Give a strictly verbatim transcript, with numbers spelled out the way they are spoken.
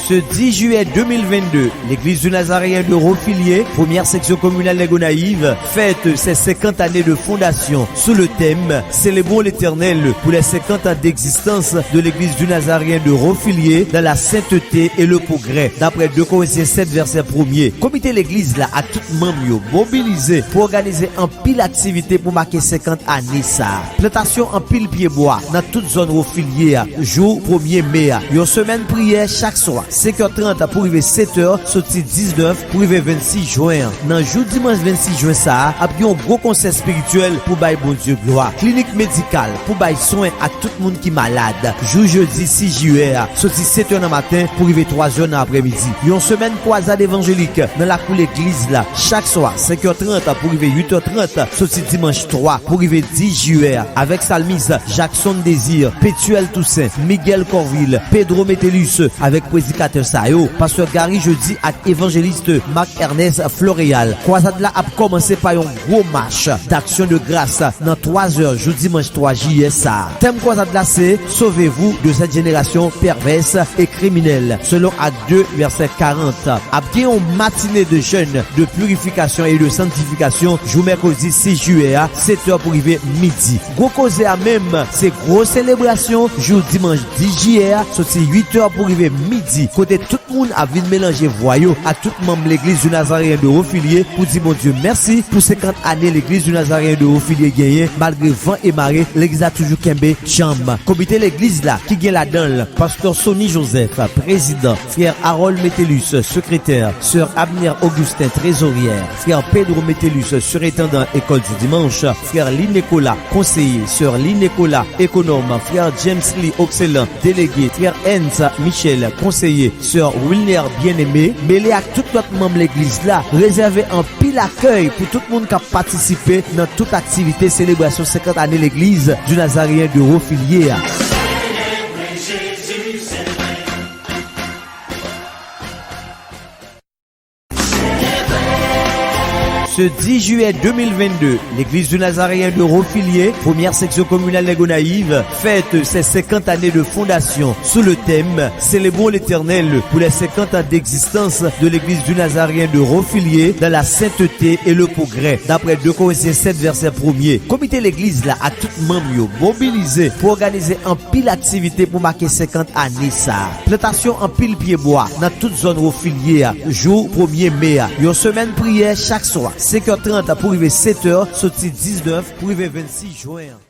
Ce dix juillet deux mille vingt-deux, l'église du Nazaréen de Rofilye, première section communale de Gonayiv, fête ses cinquante années de fondation sous le thème Célébrons l'Éternel pour les cinquante ans d'existence de l'église du Nazaréen de Rofilye dans la sainteté et le progrès, d'après deux Corinthiens sept, verset premier. Komite legliz la ak tout manm yo mobilize pou òganize anpil aktivite pou make senkant ane sa a. Plantasyon anpil pyebwa nan tout zòn Wofilye a, jou premye me a. Yon semèn priyè chak swa, senk è trant pou rive sèt è, soti diznèf pou rive vennsis jen an. Nan jou dimanch vennsis jen sa a, ap gen yon gwo konsè espirityèl pou bay Bondye glwa. Klinik medikal pou bay swen ak tout moun ki malad. Jou jedi sis jiyè a, soti sèt è nan maten pou rive twa è nan aprèmidi. Yon semèn kwazad evanjelik nan lakou legliz la, chak swa, senk è trant pou rive uit è trant, soti dimanch twa pou rive dis jiyè a, avèk salmis Jackson Désir, Pétuel Toussaint, Miguel Corville, Pedro Metellus, avèk predikatè sa yo, pastè Gary Jeudi ak evanjelis Marc Ernest Floréal. Kwazad la ap kòmanse pa yon gwo mach d'action de grâce nan twa è jou dimanch twa jiyè sa a. Tèm kwazad la se Sauvez-vous de cette génération perverse et criminelle, selon Actes deux, verset quarante. Ap gen yon matinée de jeûne, de purification et de sanctification, jou mèkredi sis jiyè a, sèt è pou rive midi. Gwo koze a menm, se gwo selebrasyon jou dimanch dis jiyè a, soti uit è pou rive midi, kote tout moun ap vin melanje vwa yo ak tout manm legliz du Nazaréen de Rofilye pou di Bondye mèsi pou senkant ane legliz du Nazaréen de Rofilye genyen. Malgre van e mare, legliz la toujou kenbe djanm. Komite legliz la, ki gen ladan l pastè Sony Joseph, prezidan, frè Harold Metellus, sekretè, sè Abner Augustin, trezoryè, frè Pedro Metellus, sirentandan École du Dimanche, frè Lee Nicolas, konseye, sè Lee Nicolas, ekonòm, frè James Lee Oxelan, delege, frè Hans Michel, konseye, sè Wilner Bien-Aimé, mele ak tout lòt manm legliz la, rezève anpil akèy pou tout moun k ap patisipe nan tout aktivite selebrasyon senkant ane legliz du Nazaréen de Rofilye a. Ce dix juillet deux mille vingt-deux, l'église du Nazaréen de Rofilye, première section communale de Gonayiv, fête ses cinquante années de fondation sous le thème Célébrons l'Éternel pour les cinquante ans d'existence de l'église du Nazaréen de Rofilye dans la sainteté et le progrès, d'après deux Corinthiens sept, verset premier. Komite legliz la ak tout manm yo mobilize pou òganize anpil aktivite pou make senkant ane sa a. Plantasyon anpil pyebwa nan tout zòn Wofilye a, jou premye me a. Yon semèn priyè chak swa, senk è trant pou rive sèt è, soti diznèf pou rive vennsis jen an.